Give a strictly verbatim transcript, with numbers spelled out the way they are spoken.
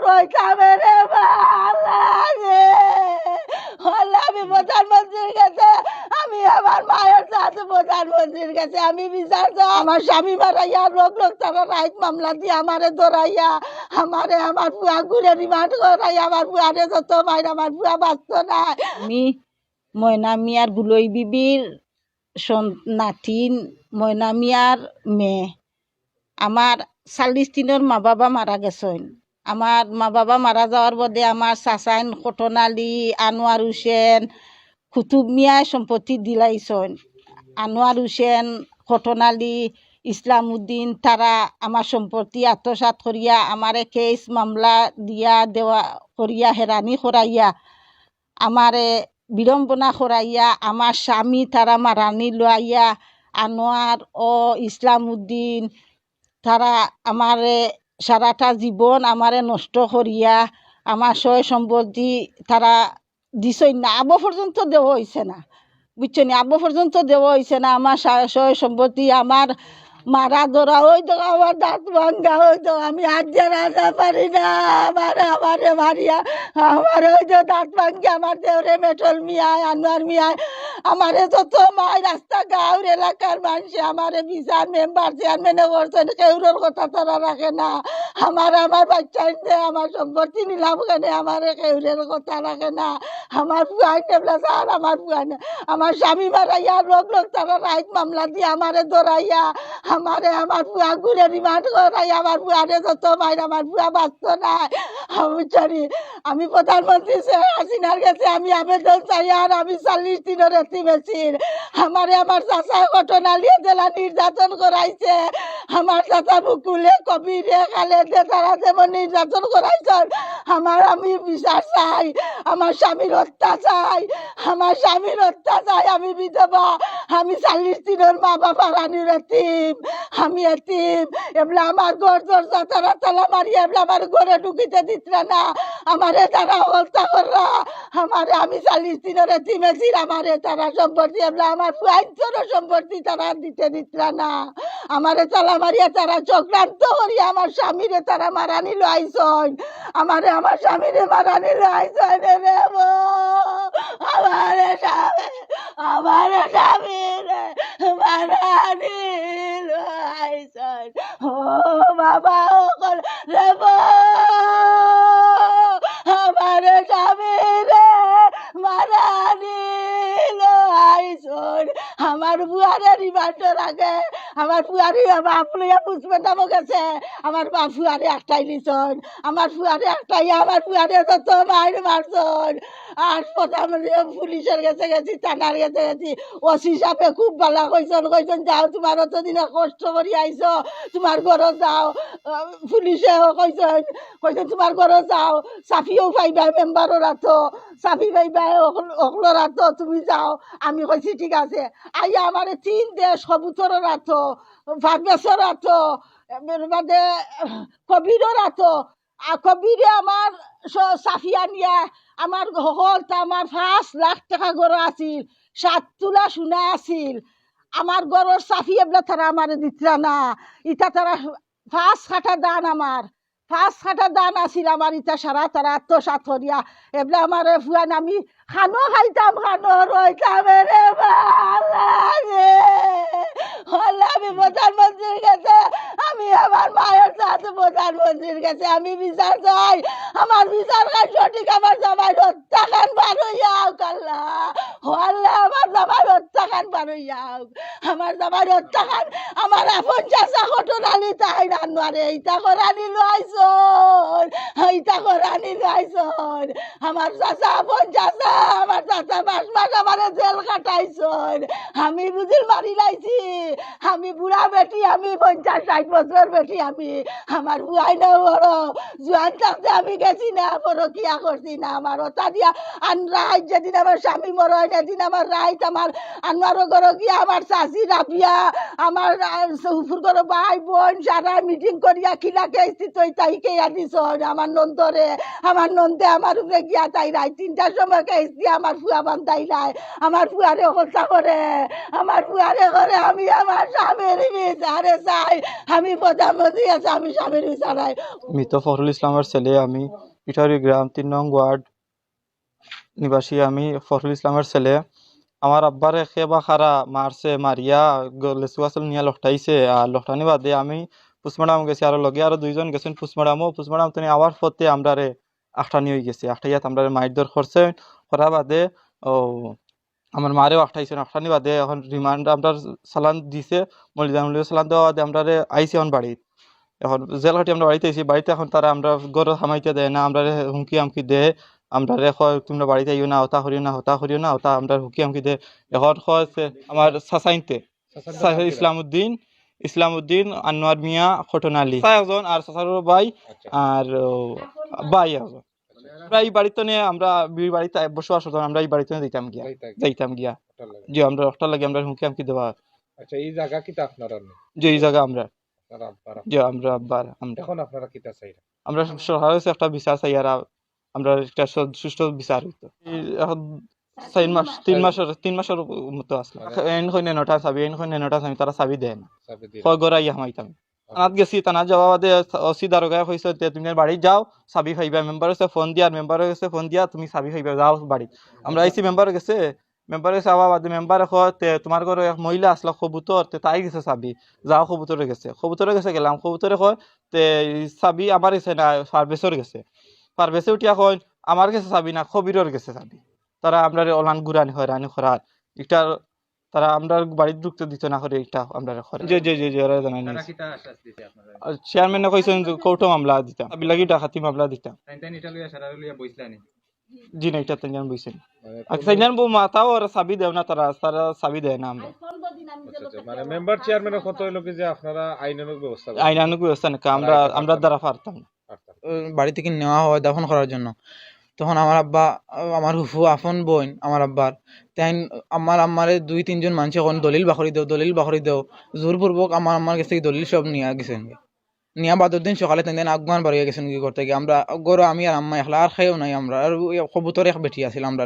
কইতাম রে বা, আল্লাহ রে। আল্লাহ, আমি প্রধানমন্ত্রীর কাছে, আমি আমার মায়ের সাথে প্রধানমন্ত্রীর কাছে আমি বিচার চাই। আমার স্বামী মারাইয়া রোগ লোক তারা রাইত মামলা দিয়া আমারে ধরাইয়া, আমারে আমার পুয়া ঘুরে রিমান্ড করাইয়া, আমার পুয়ারে যত মাইর, আমার পুয়া বাঁচতো না। আমি ময়না মিয়ার গুলই বিবির সন-, নাতিন, ময়না মিয়ার মেয়ে। আমার চাল্লিশ দিনর মা বাবা মারা গেছইন। আমার মা বাবা মারা যাওয়ার বাদে আমার চাচাইন কটন আলী, আনোয়ার হোসেন, কুতুব মিয়ায় সম্পত্তি দিলাইছইন। আনোয়ার হোসেন, কটন আলী, ইসলাম উদ্দিন, তারা আমার সম্পত্তি আত্মসাৎ করিয়া আমারে কেস মামলা দিয়া দেওয়া করিয়া হেরানি করাইয়া আমারে বিড়ম্বনা করাইয়া আমার স্বামী তারা মারানি লইয়া আনোয়ার ও ইসলাম উদ্দিন তারা আমারে সারাটা জীবন আমারে নষ্ট করিয়া আমার সয় সম্পত্তি তারা দিছইন না, আবো পর্যন্ত দেওয়া হইছে না, বুঝছো নি? আবো পর্যন্ত দেওয়া হইছে না। আমার সা-, সয় সম্পত্তি, আমার মারা ধরা, ওই তো আমার দাঁত ভাঙ্গা, ওই তো আমি আর যে রাজা পারি না, আমার, আমারে মারিয়া, আমার ওই তো দাঁত ভাঙ্গি, আমার দেওরে মেটল মিয়ায়, আনোয়ার মিয়ায়, আমারে যত মাই রাস্তা গাঁওর এলাকার মানুষে আমারে বিচার মেম্বার চেয়ারম্যানে করছেন, কেউরর কথা তারা রাখে না। আমার, আমার বাচ্চা আনতে আমার সম্পত্তি নিলাম কেনে, আমারে কেউরর কথা রাখে না। আমার পুয়াই নেবলা স্যার, আমার পুয়াই না। আমার স্বামী মারাইয়া রোগ লোক তারা রাইত মামলা দিয়া আমারে ধরাইয়া, আমারে আমার পুয়া ঘুরে রিমান্ড করাইয়া, আমার পুয়ারে যত মাইর, আমার পুয়া বাঁচতো না। আমি চাই, আমি প্রধানমন্ত্রী শেখ হাসিনার কাছে আমি আবেদন চাই, আর আমি চাল্লিশ দিনর এতিম আছি। আমারে আমার চাচা ঘটনা নিয়ে জেলা নির্যাতন করাইছে। আমার চাচা মুকুলে, কবিরে, খালেদে তারা যেমন নির্যাতন করাইছইন, আমার আমি বিচার চাই, আমার স্বামীর হত্যা চাই, আমার স্বামীর হত্যা চাই। আমি বিধবা, আমি চাল্লিশ দিনর মা বাবা হারানির এতিম, আমি এতিম। এবলা আমার ঘর দরজা তারা তালা মারি, এবলা আমার ঘরে ঢুকিতে দিতরা না, আমারে তারা হত্যা কররা, আমারে আমি চাল্লিশ দিনর এতিম আছি, আমারে তারা সম্পত্তি, এবলা আমার পুয়াইন্তর সম্পত্তি তারা দিতে দিতরা না। আমারে তালা মারিয়া তারা চক্রান্ত করিয়া আমার স্বামীরে তারা মারানি লইছইন, আমারে আমার স্বামীরে মারানি লইছইন রে বো। আমারে স্বামী, আমারে স্বামীরে মারানি লইছইন। ও বাবা, ও কল রে বো, আমারে স্বামীরে মারানি লইছইন। আমার পুয়ারে রিমান্ডর আগে আমার পুয়ারে বাপ লইয়া পুষবে নামো গেছে। আমার বাপ পুয়ারে আটকাই নিছইন, আমার পুয়ারে আটকাইয়া আমার পুয়ারে যত মাইর মারছইন। আর প্রথমে পুলিশের গেছে গেছি, থানার গেছে গেছি। ওসি সাহেবে খুব ভালা কইছইন, কইছইন, "যাও, তোমার অতদিনে কষ্ট করি আইছো, তোমার ঘরো যাও।" আহ, পুলিশে কইছইন, কইছইন, "তোমার ঘরো যাও, সাফিও পাইবা মেম্বারর আতো, সাফি পাইবা অকল-, অকলর আতো, তুমি যাও।" আমি কইছি, "ঠিক আছে।" আইয়া আমারে তিন দেশ কবুতরর আতো, পারভেজর আতো, এর বাদে কবিরর আতো, আর কবিরে আমার স-, সাফিয়া নিয়া আমার হকলতা আমার পাঁচ লাখ টেকা ঘরো আছিল, সাত তুলা সোনা আছিল, আমার ঘরর চাবি এবলা তারা আমারে দিতরা না। ইতা তারা পাঁচ কাঠা ধান আমার, পাঁচ কাঠা ধান আছিল আমার, ইতা সারা তারা আত্মসাৎ করিয়া এবলা আমারে পুয়াইন আমি খানো খাইতাম, খানো রইতাম রে বা, আল্লাহ রে। আল্লাহ, আমি প্রধানমন্ত্রীর কাছে, আমি আমার মায়ের সাথে প্রধানমন্ত্রীর কাছে আমি বিচার চাই। আমার বিচার খান সঠিক, আমার জামাইর হত্যাকান বার হইয়া আউক আল্লাহ। ও আল্লাহ, আমার জামাইর হত্যাকান বার হইয়া আউক। আমার জামাইর হত্যাকান, আমার আপন চাচা ঘটনা নিতাই রান্নারে, ইতা করানি লইছইন, ইতা করানি লইছইন। আমার চাচা, আপন চাচা, আমার চাচা পাঁচ মাস আমারে জেল কাটাইছইন। আমি বুঝিল মারি লাইছি, আমি বুড়া বেটি, আমি পঞ্চাশ ষাট বছর বেটি, আমি, আমার পুয়াইন বড়, জোয়ান থাকতে আমি গেছি না, পরকিয়া করছি না, আমার ওটা দিয়া। আর রাইত যেদিন আমার স্বামী মরইন, এদিন আমার রাইত আমার আনোয়ারর ঘরো গিয়া আমার চাচি রাবিয়া, আমার, আহ, ফুফুর ঘরো ভাই বইন সারা মিটিং করিয়া কিলা কেছি তৈ তাই কেয়া দিছইন। আমার ধরে আমার নন্দে আমার উপরে গিয়া তাই রাইত তিনটার সময় কেস দিয়া আমার ফুয়া বান্ধাইলায়। আমার ফুয়ারে হত্যা করে, আমার ফুয়ারে করে। আমি আমার স্বামীর বিচারে চাই। আমি প্রধানমন্ত্রী আছে, আমি স্বামীর বিচারাই। মৃত ফখরুল ইসলামের ছেলে আমি, পিঠারি গ্রাম তিন নং ওয়ার্ড নিবাসী আমি, ফখরুল ইসলামের ছেলে। আমার আব্বারে কে বা কারা মারছে, মারিয়া গ-, লেচু গাছল নিয়া লটকাইছে। আর লটকানি বাদে আমি পোস্টমর্টম গেছি, আরো লগে আরো দুইজন গেছেন পোস্টমর্টমও। পোস্টমর্টম তনে আওয়ার পথে আমরারে আটকানি অই গেছে, আটকাইয়াত আমরারে মারধর করছে। করার বাদে ও আমার মারেও আটকাইছে, আটকানি বাদে এখন রিমান্ড আমরার চালান দিছে, মলিদান মলিদান চালান দেওয়া বাদে আমরারে আইছি এখন বাড়িত। এখন জেল খাটি আমরা বাড়িত আইছি, বাড়িত এখন তারা আমরা ঘরো হামাইতে দেয় না, আমরারে হুমকি আমকি দেয়, আমরারে কয়, "তোমরা বাড়িত আইও না, হতা করিও না, হতা করিও না, হতা", আমরার হুমকি আমকি দেয়। এখন কয় যে আমার চাচাইন্তে, চাচার নাম চাচা কি? ইসলামউদ্দিন, ইসলামউদ্দিন, আনোয়ার মিয়া, কটন আলী, চাচা একজন আর চাচার ভাই, আচ্ছা। আর, ও, ভাই একজন। আমরা এই বাড়িত নিয়া, আমরা এই বাড়িত বসবাস করতাম, আমরা এই বাড়িত নিয়া যাইতাম গিয়া, যাইতাম গিয়া। ওটার লাগি। জি, আমরা ওটার লাগি আমরা হুমকি আমকি দেওয়া। আচ্ছা, এই জায়গা কিতা আপনার আর নেই? জি, এই জায়গা আমরা। আপনার আব্বার? জি, আমরা আব্বার, আমরা। এখন আপনারা কিতা চাইরা? আমরা সরকারের কাছে একটা বিচার চাই, আর আমরা একটা সু-, সুষ্ঠু বিচার হইতো। এই এখন চার মাস, তিন মাসের, তিন মাসের মতো আসলো। মানে এন কইনে নটা চাবি, এন কইনে নটা চাবি, তারা চাবি দেয় না। চাবি দিল। কয় ঘর আইয়া হামাইতাম। থানাত গেছি, থানাত যাওয়া বাদে ওসি দারোগায় কইছে যে, "তুমি বাড়িত যাও, চাবি পাইবা।" মেম্বারর গেছে ফোন দিয়া, আর মেম্বারর গেছে ফোন দিয়া, "তুমি চাবি পাইবা, যাও বাড়িত।" আমরা আইছি মেম্বারর গেছে, মেম্বারর গেছে আওয়া বাদে মেম্বারে কয়, "তে তুমার ঘরো এক মহিলা আছলা কবুতর, তে তাই গেছে চাবি, যাও কবুতরর গেছে।" কবুতরর গেছে গেলাম, কবুতরে কয়, "তে ই চাবি আমার গেছে না, পারভেজর গেছে।" পারভেজে উঠিয়া কয়, "আমার গেছে চাবি না, কবিরর গেছে চাবি।" তারা আমরারে অলান গুরানি হয়রানি করার, একটা তারা আমরার বাড়িত ঢুকতে দিত না করে, এটা আমরারে করে। জি, জি, জি, জি, ওরা জানাই তারা নিছে। কিতা আশ্বাস দিছে আপনারা? আর চেয়ারম্যানে কইছেন যে কোর্টো মামলা দিতাম, চাবি লাগি ডাকাতি মামলা দিতাম। তাইন তাইন এটা লইয়া সারা লইয়া বইছলা নি? জি না, এটা তাইন জান বইছেন। মানে আর কোনো তাইন জান বউ মাতাও ওরা চাবি দেও না, তারা, তারা চাবি দেয় না আমরা। আচ্ছা, আচ্ছা, মানে মেম্বার চেয়ারম্যানের কথা হইলো কি যে আপনারা আইনানুগ ব্যবস্থা করবেন? আইনানুগ ব্যবস্থা নাকি, আমরা, আমরা আমরা এটা পারতাম না। পারতাম না। আচ্ছা। বাড়ি থেকে নেওয়া হয় দাফন করার জন্য। তখন আমার আব্বা, আমার হুফু, আপন বোন আমার আব্বার, তাইন আমার আম্মারে দুই তিনজন মানষে কইন, "দলিল বার করি দেও, দলিল বার করি দেও।" জোরপূর্বক আমার আম্মার গেছ থাকি দলিল সব নিয়া গেছইন। নিয়া বাদর দিন সকালে তাইন তাইন আগুয়ান বারইয়া গেছইন কি করতে গিয়া। আমরা ঘরো আমি আর আম্মা একলা, আর কেউ নাই আমরা। আর ওই কবুতর এক বেটি আছিল আমরা।